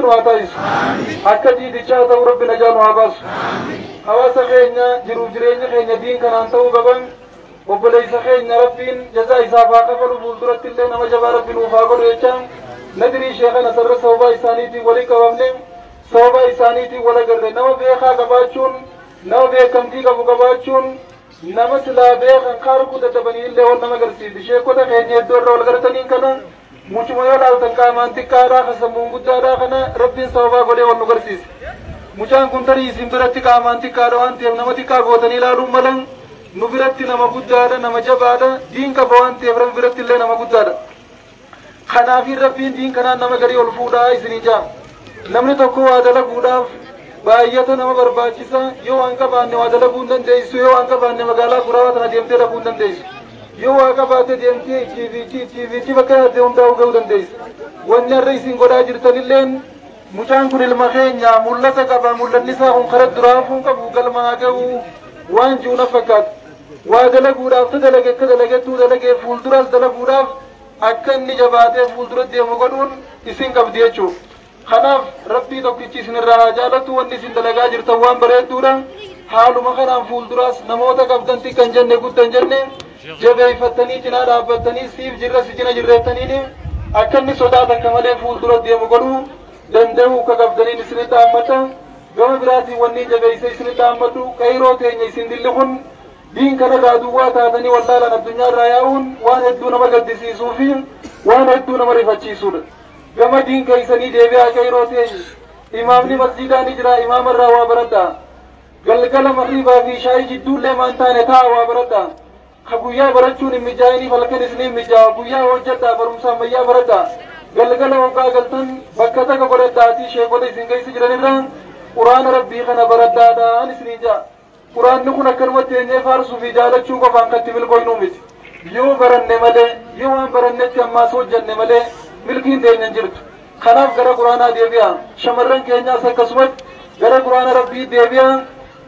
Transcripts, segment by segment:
nu haa taasisu. Akka jiidichaa ta'u Rabbi najaa nu haa baasu. Hawaasa keenya jiruuf jireenya keenya diin kanaan ta'uu qaban. Obboleessa keenya Rabbiin jazaa isaaf haa kafalu, fuulduratti illee nama jabaa Rabbi nuuf haa godhu jechaan nadirii sheekana sarara sababaa isaaniitiin walii qabamne, sababaa isaaniitiin wal agarre. Nama beekaa qabaachuun, nama beekamtii qabu qabaachuun, nama silaa beekan kaarkuu dadhabanii illee wal nama agarsiifti. Sheekota keenya iddoo irra wal gartaniin kana mucuma yoo laaltan qaamaan xiqqaadhaa kan sammuun guddaadhaa kana Rabbiin sababaa godhee wal nu garsiise. Mucaan kun tarii isin biratti qaamaan xiqqaadha waan ta'eef nama xiqqaa gootanii ilaaluun malan, nu biratti nama guddaadha, nama jabaadha, diin qaba waan ta'eef Rabbi biratti illee nama guddaadha. Kanaafin Rabbiin diin kanaan nama garii ol fuudhaa isinii jaa. Namni tokko waa dalaguudhaaf baay'ata nama barbaachisa. Yoo waan qabaanne waa dalaguu hin dandeessu, yoo waan qabaanne magaalaa guraawaa tana deemtee dhaquu hin dandeessu. Yoo waa qabaatte deemtee ichii fi ichii ichii fi ichii bakka yaadde hundaa'uu ga'uu dandeessu. Wanni har'a isin godhaa jirtanilleen mucaan kun ilma keenya mul'ata qaba, mul'anni isaa kun karaa duraa hafuu qabu, galma haa ga'u waan jiru na fakkaata. Waa dalaguudhaaf ta dalage akka dalagettuu dalagee fuulduraas dalaguudhaaf akka inni jabaatee fuuldura deemu godhuun isin qabdi jechuudha. Kanaaf Rabbii tokkichi isinirraa haa jaalatu. Wanni isin dalagaa jirtan waan bareedduudha. Haaluma kanaan fuulduraas namoota qabdan xiqqan jenne guddan jenne jabeeffattanii cinaa dhaabbattanii siif jirra si cina jirreettaniini akka inni sodaa takka malee fuuldura deemu godhuu danda'uu akka qabdaniin isinitti dhaammata. Gama biraatiin wanni jabeessa isinitti dhaammatu, qeyroo teenya isin dilli kun diin kanarraa duwwaa taatanii wallaalaan addunyaa irraa yaa'uun waan hedduu nama gaddisiisuu fi waan hedduu nama rifachiisudha. Gama diin keessanii deebi'aa qeyroo teenya. Imaamni masjiidaa ni jira, imaama irraa waa baradhaa. Galgala magriibaa fi shaayii jidduullee maan taane ta'a waa baradhaa. Ka guyyaa barachuun hin mijaa'iniif halkan isiniif mijaa'a. Guyyaa hojjedhaa, barumsa ammayyaa baradhaa. Galgala hoggaa galtan bakka takka godhadhaatii sheekota isin keessa jiranirraa quraana Rabbii kana baradhaadhaan isiniin ja'a. Quraanni kun akkanumatti eenyee faarsuu fi jaalachuu qofaan kan itti milkooynuu miti. Yoo baranne malee, yoo waan barannetti ammaas hojjanne malee milkiin teenya hin jirtu. Kanaaf gara quraanaa deebi'a. Shamarran keenyaas akkasumatti gara quraana Rabbii deebi'a.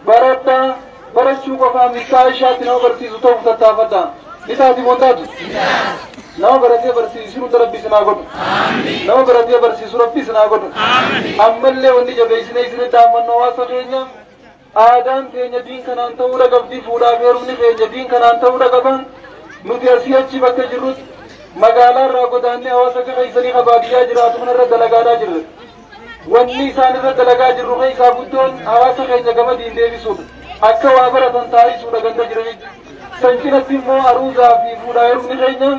Baradhaa. Barachuu qofaan mixaa ishaatti nama barsiisu ta'uuf tattaafadha. Ni taati moo hin taatu? Nama baratee barsiisu hunda Rabbi isin haa godhu. Nama baratee barsiisu Rabbi isin haa godhu. Ammallee wanni jabeessinee isinitti dhaammannu, hawaasa keenya, aadaan teenya diin kanaan ta'uudha qabdi, fuudhaaf heerumni keenya diin kanaan ta'uudha qaba. Nuti asii achi bakka jirrutti magaalaa irraa godaannee hawaasa akka keessanii ka baadiyyaa jiraatu kanarra dalagaadhaa jirra. Wanni isaan irra dalagaa jirru keessaa guddoon hawaasa keenya gama diin deebisuudha. Akka waa baratan taasisuudha ganda jiranitti. San cinatti immoo aruuzaa fi fuudhaa heerumni keenya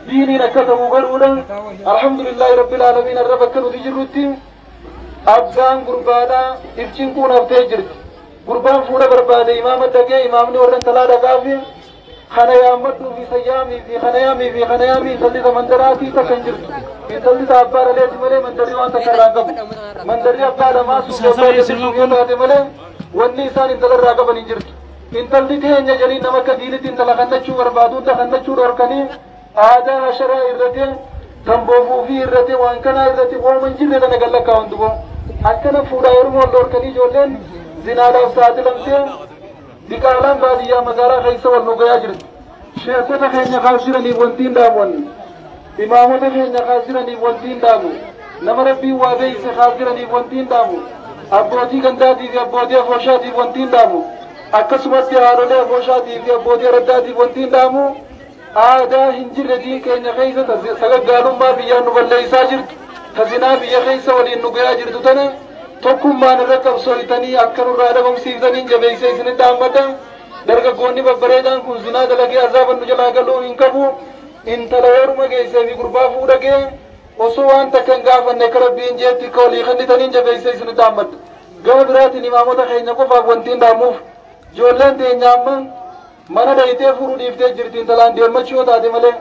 diiniin akka ta'u godhuudha. Alhamdulillahi Rabbil Aalamiin, har'a bakka nuti jirrutti abbaan gurbaadhaa ifcinquun haftee jirti. Gurbaan fuudha barbaade imaama dhaqee, imaamni warra intalaa dhaqaa fi kana yaammadhuu fi sayyaamii fi kana yaamii fi kana yaamii. Intalli ta mandaraatii takka hin jirtu. Intalli ta abbaa dhaleeti malee mandarri waan takka irraa hin qabu. Mandarri abbaa lamaa suufi abbaa jallisuuf yoo taate malee wanni isaan intala irraa qaban hin jirtu. Intalli teenya jedhanii nama akka diinitti intala kannachuu barbaadu hunda kannachuu dhorkanii, aadaa hasharaa irratti, tamboofuufii irratti, waan kanaa irratti, waanuma hin jirre tana gallakkaa hunduboo. Akkana fuudhaa heeruma wal dhorkanii ijoolleen zinaadhaaf saaxilamtee diqaalaan baadiyyaa magaalaa keessa wal nu gayaa jirti. Sheekota keenya kaas jiraniif wanti hin dhaamu, imaamota keenya kaas jiraniif wanti hin dhaamu, nama Rabbiin waa beeyse kaas jiraniif wanti hin dhaamu, abbootii gandaatii fi abbootii afooshaatiif wanti hin dhaamu, akkasumatti haadholee afooshaatii fi abbootii araddaatiif wanti hin dhaamu, aadaa hin jirre diin keenya keessa sagaggaalummaa biyyaan nu balleessaa jirtu, ta zinaa biyya keessa waliin nu gayaa jirtu tana tokkummaan irra qabsooytanii akka nurraa dhabamsiiftaniin jabeessee isinitti dhaammata. Dargaggoonni babbareedaan kun zinaa dalagee azaaban nu jalaa galuu hin qabu. Intala heeruma geessee fi gurbaa fuudha gee osoo waan takka hin gaafanne akka Rabbiin jeetti akka walii kennitaniin jabeessee isinitti dhaammata. Gama biraatiin imaamota keenya qofaaf wanti hin dhaamuuf, ijoolleen teenya amma mana dhayitee fuudhuu dhiiftee jirti intalaan deemmachuu yoo taate malee.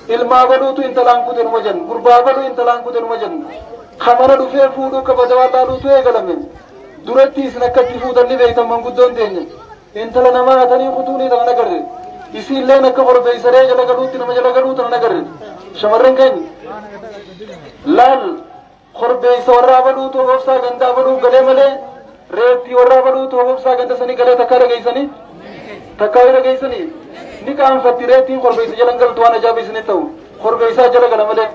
Ilmaa baluutu intalaan kute numa jennu, gurbaa baluu intalaan kute numa jennu. Ka mana dhufee fuudhuu akka badawaa laaluutu eegalame. Duratti isin akkatti fuutan ni beektan, manguddoon teenya. Intala namaa hatanii kutuunii tana nagarre. Isiilleen akka korbeessaree jala galuutti nama jala galuu tana nagarre. Shamarran keenya laal, korbeessa warraa baluutu hobsaa gandaa baluu galee malee reettii warraa baluutu hobsaa ganda sanii galee takkaa dhageessanii, takkaa dhageessanii ni qaanfatti. Reettiin korbeessa jala galtu waan ajaa'iba isinit ta'u, korbeessaa jala gala malee.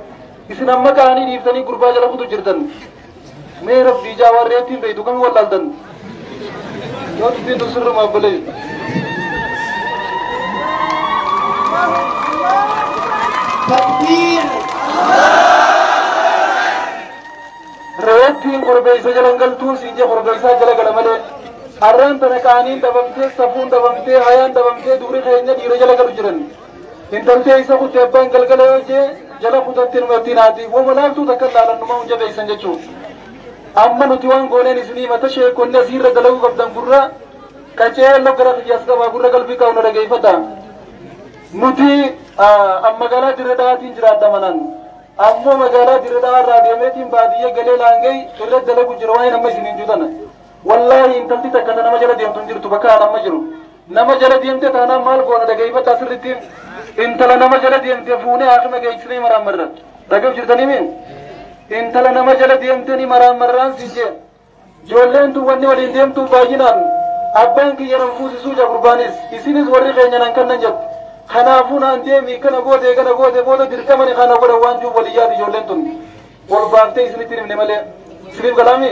Isin amma qaanii dhiiftanii gurbaa jala kutu jirtan. Mee rabbii jaa waan reettiin beeytu kami wallaaltan yoo dubbiin tun sirruma obboleeyyu. Takbir. Reettiin korbeessa jalan galtuun siin jee korbeessaa jala gala malee harraan tana qaaniin dhabamtee safuun dhabamtee hayaan dhabamtee dubri keenya dhiira jala galu jiran. Intaltee isa kutte abbaan galgala yoo jee jala kutatti numatti naati wama laaftuu takka laalannumaa hun jabeessan jechuu. Amma nuti waan gooneen isinii mata sheekonni asiirra dalaguu qabdan gurra qaceelloo gara kiyyaas qabaa gurra qalbii qabu na dhageeffata. Nuti magaalaa dirree dhawaatiin jiraadha manaan. Ammoo magaalaa dirree dhawaa irraa deemeetiin baadiyyaa galee laangee irra dalagu jira waan amma isiniin jutana. Wallaahi intalti takka nama jala deemtu hin jirtu bakka amma jiru. Nama jala deemte taanaan maal goona dhageeffata asirritti intala nama jala deemte fuunee haakima geessinee maraamarra. Dhagaaf jirtanii miin? Intala nama jala deemte ni maraamarraan si jee. Ijoolleen tun wanni waliin deemtu baay'inaan abbaan kiyya nan fuusisuu jaa gurbaanis isinis warri keenya nan kannan jettu. Kanaafuu naan deemi kana goote booda dirqama ni kana godhan waan jiru walii yaadu ijoolleen tun. Ol baaftee isinitti himne malee. Isiniif galaami?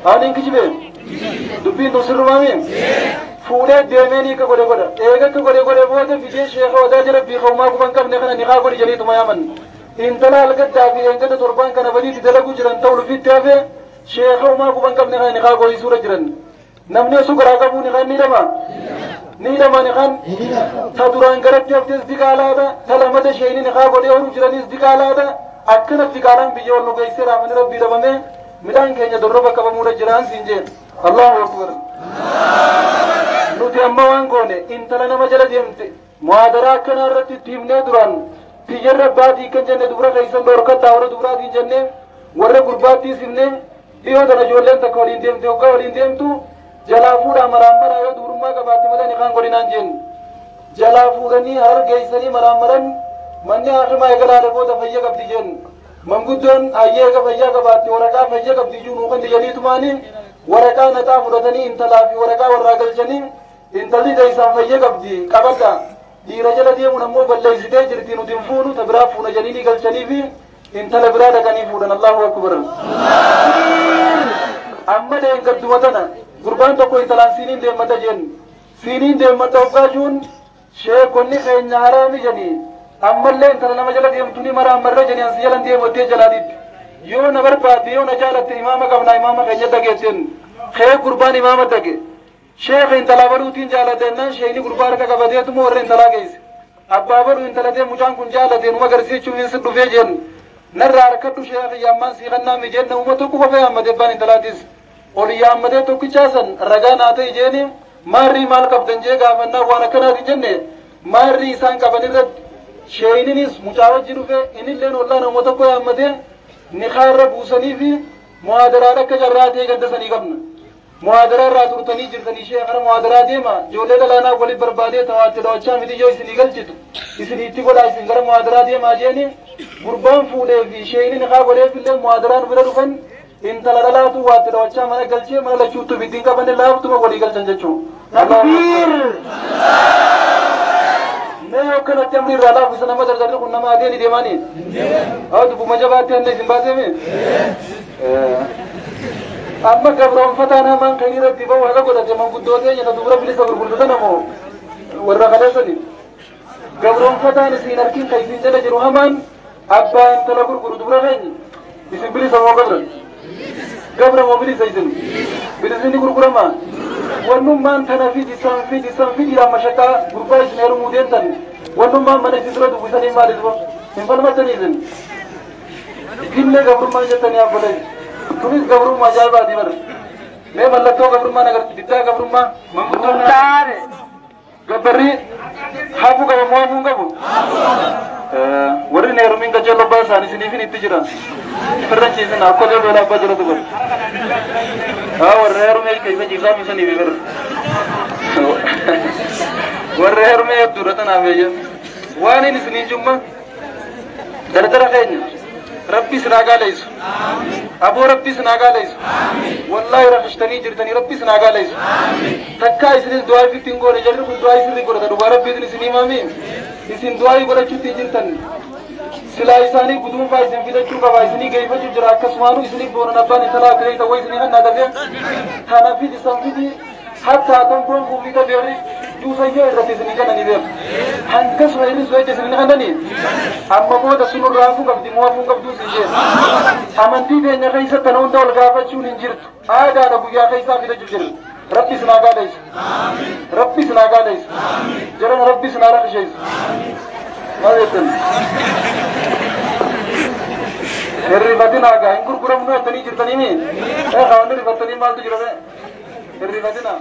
Ani hin kijibe? Dubbiin tun sirrumaami? Fuudhee deemee ni ka godhe godha. Eega ka godhe godhe booda fidee sheeka odaa jala biikaumaa guban qabne kana ni haa godhi jaliituma yaaman. Intala algaddaa fi eegdata torbaan kana badiitti dalaguu jiran ta'u lufitti hafe sheeka umaa guban qabne kana ni haa godhisuura jiran. Namni osoo garaa qabuu ni kaan ni dhama. Ni dhama ni kaan ta duraan garatti haftes diqaalaadha. Ta lamata sheeni ni haa godhee horuu jiranis diqaalaadha. Akkana diqaalaan biyya wal nu geessee raamani rabbii dhabame midhaan keenya dorroba qabamuudha jiraan siin jeen. Allahu akbar. Nuti amma waan goone intala nama jala deemte muhaadaraa akkanaa irratti itti himnee duraan tiyyarra baatii kan jenne dubra keessan dhorkattaa warra dubraatiin jenne warra gurbaattiis himne dhiyoo tana ijoolleen takka waliin deemte hoggaa waliin deemtu jalaa fuudhaa maraammaraa yoo dubrummaa qabaatte malee ni kaan godhinaan jeen. Jalaa fuudhanii harar geessanii maraammaran manni hakimaa eegalaale booda fayya qabdi jeen. Manguddoon hayyee eega fayyaa qabaatte waraqaa fayya qabdi iyyuu nuukan jedhaniitumaanii waraqaa naxaa fudhatanii intalaa fi waraqaa warraa galchanii intalli teessaan fayya qabdi qabadha. Dhiira jala deemuun ammoo balleessitee jirti nuti hin fuunu ta biraa fuuna jedhanii galchanii fi intala biraa dhaqanii fuudhan. Allahu akbar. Amma deengadduma tana gurbaan tokko intalaan siiniin deemmata jeen. Siiniin deemmata hoggaa jiruun sheekonni keenya haraami jedhanii ammallee intala nama jala deemtu ni maraammarra jedhanii ansi jalan deemattee jalaa diddi. Yoo na barbaadde yoo na jaalatte imaama qabnaa imaama keenya dhageetteen kee gurbaan imaama dhage. Sheekh intalaa baruutiin jaalatennaan sheekni gurbaa harka qabateetuma warra intalaa geesse. Abbaa baruu intalatee mucaan kun jaalate numa agarsiichuuf hin si dhufee jeen. Narraa harkadhu sheekh yaammaan siikannaa mi jeen nama tokko qofee yaammatee abbaan intalaatis. Ol yaammatee tokkichaa san ragaa naa ta'e jeeni maarrii maal qabdan jee gaafannaa waan akkanaati jenne maarrii isaan qaban irratti sheeyninis mucaa wajji dhufe inilleen ollaa nama tokko yaammatee nikaarra buusanii fi muhaadaraan akka carraa ta'e ganda sanii qabna. Muhaadaraa irraa turtanii jirtanii ishee kana muhaadaraa deema ijoollee dhalaanaa waliin barbaadee tawaatti dhawachaa miti yoo isinii galchitu isiniitti godhaa isin gara muhaadaraa deemaa jeeni gurbaan fuudhee fi sheeyni nikaa godheef illee muhaadaraan bira dhufan intala dhalaatu waatti dhawachaa mana galchee mana lachuuttu bittiin qabanne laaftuma walii galchan jechuudha. Takbir. Mee akkanatti amri irraa laaffisa nama dardarri kun nama adeeni deemaanii? Haa dubbuma jabaatti hanna isin baaseemi? Amma gabroonfataan hamaan kan irratti bahu haga godhate manguddootee nyata dubra bilisa gurgurtatan ammoo warra kaleessani. Gabroonfataan isin harkiin kan isin jala jiru hamaan abbaa intala gurguru dubra keenya isin bilisa moo gabra? Gabra moo bilisa isin? Bilisni gurgurama? Wannummaan tana fidi san fidi san fidi mashaqaa gurbaa isin heerumuu deemtan wannummaan mana isin dura dubbisanii maaliif hin falmattanii isin? Gillee gabrummaa jettanii abbolee. Tunis gabrummaa ajaa'ibaati bar. Mee mallattoo gabrummaa agartu diddaa gabrummaa manguddoon gabbarri hafuu qaba moo hafuu hin qabu? Warri heerumiin qajeeloo abbaa isaanii isiniifin itti jiran. Firra ciisin akka beela abbaa jalatu bar. Haa warra heerumee keessa ciisaa misanii bar. Warra heerumee hedduudha tanaaf eeyya. Waan inni isiniin jumma dardara keenya rabbi isin haa gaaleessu. Aboo rabbi isin haa gaaleessu. Wallaahi rafishtanii jirtanii rabbi isin haa gaaleessu. Takkaa isinis du'aa ifitti hin goone jarri kun du'aa isinii godhata dhugaa rabbiitiin isin himami. Isin du'aa godhachuutti hin jirtan. Silaa isaanii guduunfaa isin fidachuu qaba, isinii geeffachuu jira. Akkasumaanuu isinii boonan abbaan intalaa akka ta'e wayi isinii kan dafee tana fidi san fidi, hattaa tan boon kuufita beerri juusayyoo irratti isinii kannanii beeku. Hangasuma irri su'echa isinii kannanii amma booda sunurraa hafuu qabdi moo hafuu qabduu si isheen. Amantii teenya keessa tana hunda ol gaafachuun hin jirtu. Aadaadha, guyyaa keessaa fidachuu jiru. Rabbi isin haa gaadheessu. Rabbi isin haa gaadheessu. Jarana Rabbi isin haa rakkisheessu. Maal jettan? Hirrifatinaa gaa, hin gurguramnu jettanii jirtanii mi? Ee, kaawwanni rifattanii maaltu jira bee? Hirrifatinaa.